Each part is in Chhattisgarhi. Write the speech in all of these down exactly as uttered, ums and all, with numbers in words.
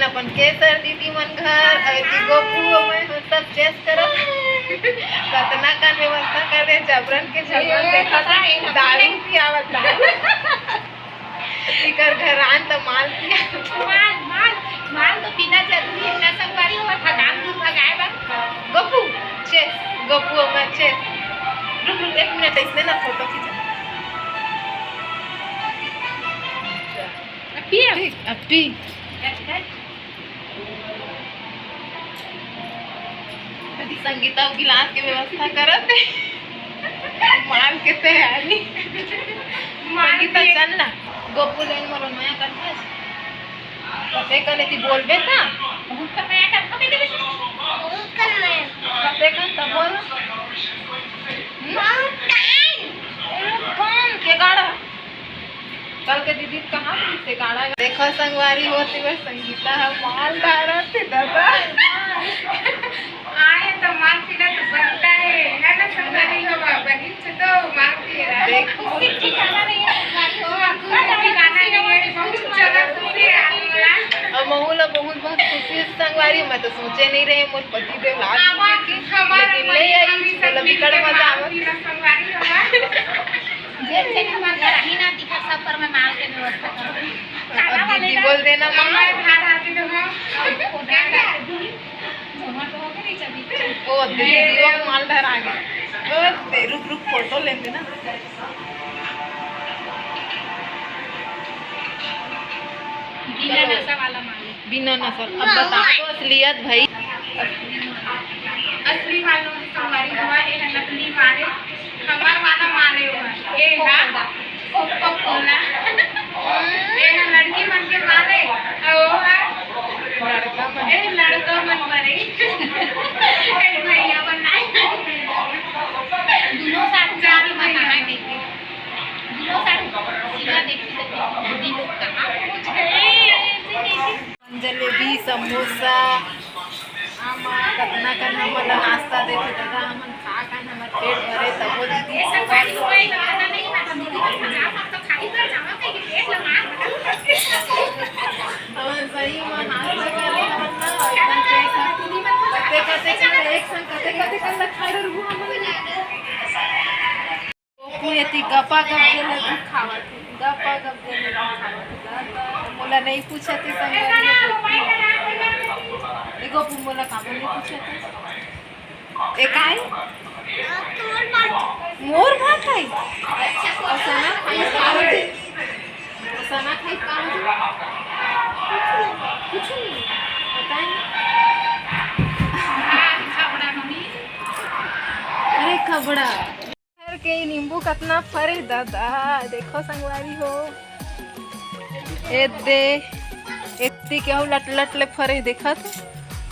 अपन केसर दीदी मन घर, अउ एती गोपू अउ मैं हम सब chess करत। कतना कन व्यवस्था कर दे, जबरन के झगड़ा ए, देखत पता हे, दारू पियावत हे। इकर घर आन त माल पिया। माल, माल, माल तो पीना जरूरी हे ना संगवारी हो, थकान दूर भगाए बर। गोपू, chess, गोपू अउ मैं chess। रुक, रुक, एक मिनट, इसने ना फोटो खींचा। अब पी, अब। ठीक, अब पी। संगीता गिलास के व्यवस्था करत हे। माल के तैयारी। माल संगीता के चल ना। गोपू लेन मोर नया करथस। कते कने ती बोलबे ता? बहुत कर नया कर, कते कने? बहुत कर नया। कते कन तब बोल। हम्म? बहुत कन। ए, कौन के गाड़ा? कल के दीदी कहाँ गई से गाड़ा? देखो संगवारी होती बस संगीता है, माल धारा थे दादा। आए तो माल पीना तो बनता है, है ना संगवारी हो? बनी से तो माल पी रहा है। देखो। कुछ ठिकाना नहीं है संगवारी हो। हाँ, कुछ ठिकाना नहीं है, बहुत ज्यादा खुशी है आज हमारा। अब महू ला बहुत बहुत खुशी है संगवारी, मैं तो सोचे नहीं रहे मोर पति देव लाग आवा, के, हमारा लेकिन मौसी ले आई, भाभी सब मतलब मिलके बिकट मजा माल आवत। पीना संगवारी हमारा। जेन जेन हमार घर आही ना, तिखा सब पर मैं माल के व्यवस्था करबो। अब दीदी बोल देना, माँ। हमारे घर आके तो हम, क्या क्या? Zomato हो गया, नहीं चली। ओ, दीदी, दीदी, वो माल भर आ गया। ओ, दे, रुक, रुक, फोटो लेते ना। बिना नशा वाला माल है। बिना नशा। अब बता दो असलियत भाई। असली वालों की संगवारी हुआ, ये है नकली माल है। हमार वाला माल है वो है। ये है कोको कोला। ये है लड़की मन के माल है। और वो है लड़का मन। ये लड़का मन बर है। ये भैया बनाए। दोनों साथ जाल बनाना है। दोनों साथ सीधा देखी तो दीदी लोग कहाँ पहुँच गए। जलेबी, समोसा, आमा, कतना कन हमन ला नाश्ता देथे दादा, हमन खा खान हमर पेट भरे, तबो दीदी सोवत। हमन सही म नाश्ता करे, हमन ला एकदम पेट भर। कते, कते कन, एक संग कते, कते कन ला खा डरबो हमन। गोपू एती गपा गप जलेबी खावत हे, गपा गप जलेबी खावत हे। दादा, मोला नहीं पूछत हे संगवारी हो गोपू। ए गोपू, मोला काबर नहीं पूछत हे? ए काय? मोर भात है? अउ सना खाई का होथे? अउ सना खाई का होथे? कुछ नहीं। पता नहीं। अरे खबड़ा। घर के नींबू कतना फरे दादा, देखो संगवारी हो। ए दे, एती के अउ लट लट ले फरे देखत।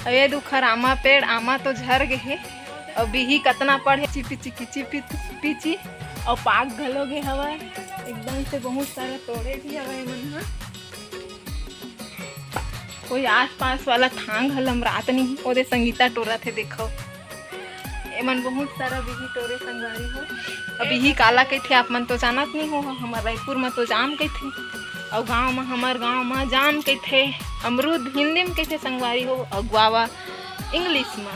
अउ ए दुखर आमा पेड़, आमा तो झर गे हे। अउ बिही कतना पड़े, चिपी चिकी चिपी चिपी ची। अउ पाक घलो गे हवय, एकदम से बहुत सारा तोड़े भी हवय एमन ह। कोई आसपास वाला थांग ह लमरात नहीं, ओदे संगीता टोरत हे, देखो। एमन बहुत सारा बिही टोरे संगवारी हो। अब बिही काला कहिथे, आप मन तो जानत नहीं हो, हमर रायपुर म तो जाम कहिथे, अउ गांव म, हमर गांव म जाम कहिथे, अमरूद हिंदी म कहिथे संगवारी हो, अउ guava English म।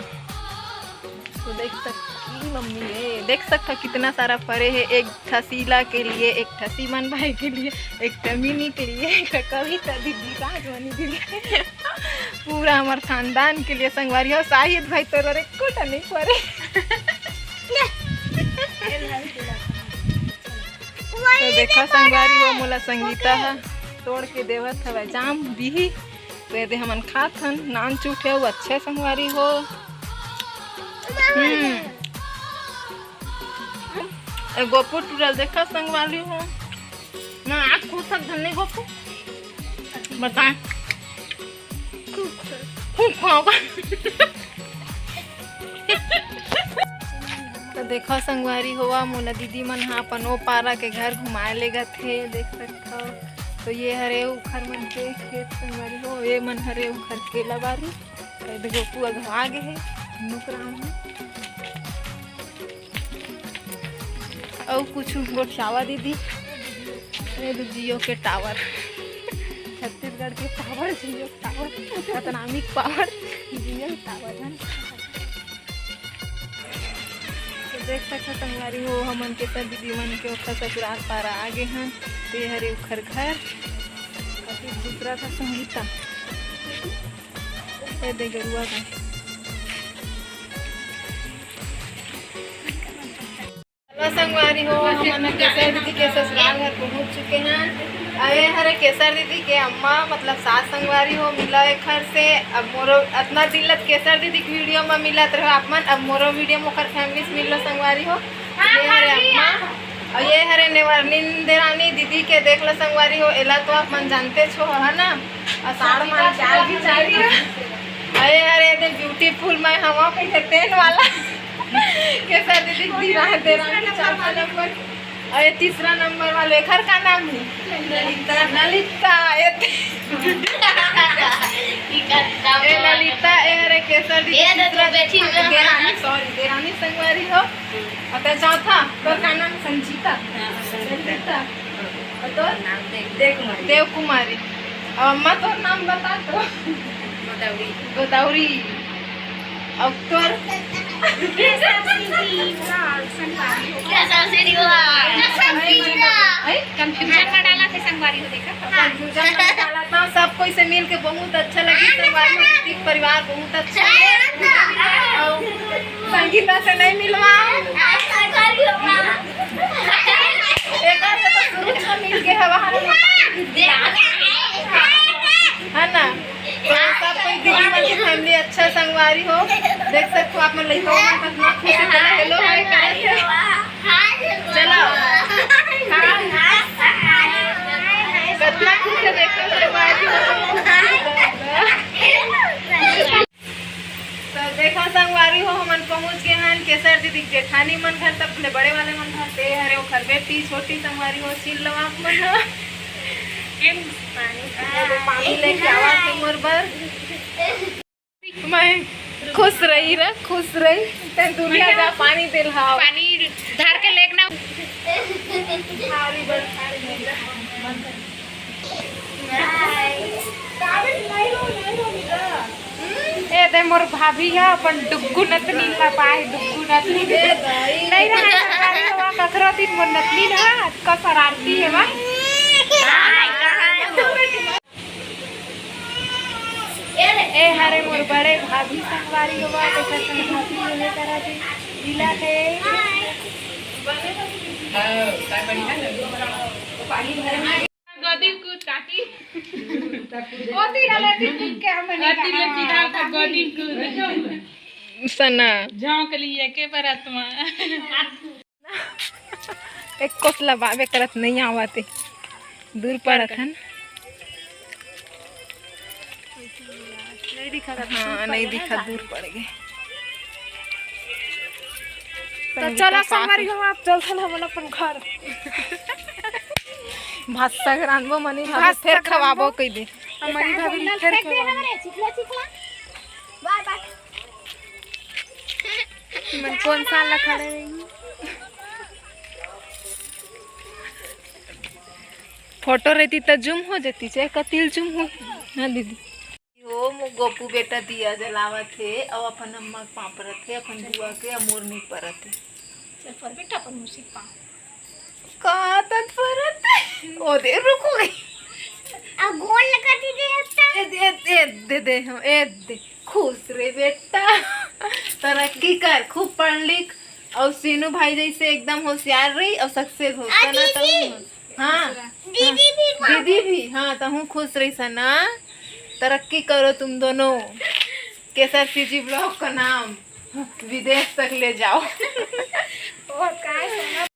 तो देख सक, ई मम्मी रे, देख सकथव कितना सारा फरे हे, एक ठा शीला के लिए, एक ठा सीमन भाई के लिए, एक ठा मिनी के लिए, एक ठा कविता दीदी, राजमणि दीदी। पूरा हमर खानदान के लिए संगवारी हो। शाहिद भाई तोर बर एको ठा नहीं परे। तो देखा संगवारी हो, मोला संगीता ह तोड़ के देवत हवय जाम बिही। तो एदे हमन खात हन, नान चूट हे, अउ अच्छा संगवारी हो। हम्म। ए गोपू टूरा ल देखा संगवारी हो। मैं आज खुश हक धन्य गोपू। बता। खूब खाओगा। तो देखो संगवारी हो, मोला दीदी मन ह अपन ओ पारा के घर घुमाए लेगत हे, देख सकथव। तो ये हरे उखर मन के खेत संगवारी हो, ये मन हरे उखर केला बारी। तो देखो पुआ घर आ गे हे, नुकराम हे। अउ कुछ गोठियावा दीदी, ये दो जियो के tower। छत्तीसगढ़ के power, Jio power, economic power, Jio power, है ना? तो देख सकत हो संगवारी हो, हमन केसर दीदी मन के ओखर ससुराल पारा आ गे हन। ते हरे ओखर घर, अभी दूसरा था संगीता। ए दे गरुआ का। हेलो संगवारी हो, हमन केसर दीदी के ससुराल घर पहुंच चुके हैं। अउ ये हरे केसर दीदी के अम्मा, मतलब सास संगवारी हो, मिला एखर से। अब मोरो अतना दिन लत केसर दीदी के वीडियो में मिलत रहो आप मन, अब मोरो वीडियो में ओखर फैमिली से मिल लो संगवारी हो। ये हरे अम्मा, अउ ये हरे नेवरनिन देरानी दीदी के देख लो संगवारी हो, एला तो आप मन जानते छो, है ना? अषाढ़ मास चाल भी चाल रही है। अरे, अरे, दे beautiful मैं हवा पे है तेल वाला। केसर दीदी दी रहा है तेरा भी चौथा नंबर। अरे, तीसरा नंबर वाले, एखर का नाम है? ललिता। ललिता, ए, ए, ललिता, ए, अरे, केसर दीदी ये देखो, तीसरा बेटी में देरानी, sorry, देरानी संगवारी हो। अउ ते चौथा, तोर का नाम? संजीता। हाँ, संजीता। संजीता। अउ तोर? नाम देव, देव कुमारी। देव कुमारी। अउ अम्मा, तोर नाम बता तो। गोदावरी। गोदावरी। अउ तोर? केसर दीदी, वाह, संगवारी हो। केसर दीदी, वाह। हैं? Confusion में डाला थे संगवारी हो, देखा? Confusion में डाला था। सब कोई से मिल के बहुत अच्छा लगी संगवारी हो। दीदी के परिवार बहुत अच्छा है। अउ संगीता से नहीं मिलवा। एकर से तो शुरू से मिल के हवा हरे में पानी गिर गया। है ना? तो सब कोई दीदी मन के फैमिली अच्छा संगवारी हो। देख सकते हो आप मन लइका मन कितना खुश है, चलो हेलो हाय करे थे। चलो। कितना खुश है, देखो संगवारी हो। तो देखा संगवारी हो, हमन पहुंच गए हन केसर दीदी के जेठानी मन घर, तब ले बड़े वाले मन घर। ते हरे ओखर बेटी छोटी संगवारी हो, चिल्लो आप मन ह। एदे पानी लेके आवा थे मोर बर। मैं खुश रही रे, खुश रही। ते दुनिया का पानी दिल हाव। पानी धर के लेके ना। ए दे मोर भाभी ह अपन डुग्गू नतनी ला पाए, डुग्गू नतनी। ए दाई। नहीं रहा है, हमारी हवा कखरो दिन मोर नतनी रहा, का शरारती है बा। ए हरे मोर बड़े भाभी संगवारी होवा, तेकर संग भाभी होने करा थे, मिला थे। गोदी कूद काकी। ओती रहले ती कूद के हमने ओती ले कहा। सीधा था गोदी कूद। सना। झोंक लिए के परत मा। एक कोस लबावे करत नहीं आवत हे। दूर पड़त हन। नहीं दिखा। हाँ, नहीं दिखा, दूर पड़ गए। तो चला संगवारी हो, आप चलथन हमन अपन घर। भात साग रांधबो मनी भाभी, भात फेर साग खवाबो रांधबो। कह दे। मनी भाभी फेर खवाबो। चिखला, चिखला। बाय, बाय। मन कौन साल ला खड़े रही? फोटो रहती त जूम हो जाती, चाहे कतिल जूम हो। हाँ दीदी। हो मो गोपू बेटा दिया जलावत हे अउ अपन अम्मा के पाँव परत हे, अपन बुआ के अउ मोर नहीं परत हे। चल पर बेटा अपन मौसी के पाँव। का तक परत हे? ओ दे रुको। आ गोल लगा दे दे हत्ता। ए दे, ए दे, दे, हम, ए दे। खुश रे बेटा, तरक्की कर, खूब पढ़ लिख, अउ सीनू भाई जैसे एकदम होशियार रही अउ success हो। आ, सना दीदी। तहूँ। हाँ, दीदी भी, हाँ। दीदी भी, हाँ, तहूँ खुश रही सना। तरक्की करो तुम दोनों। केसर सीजी vlog का नाम विदेश तक ले जाओ। ओ, काय सना?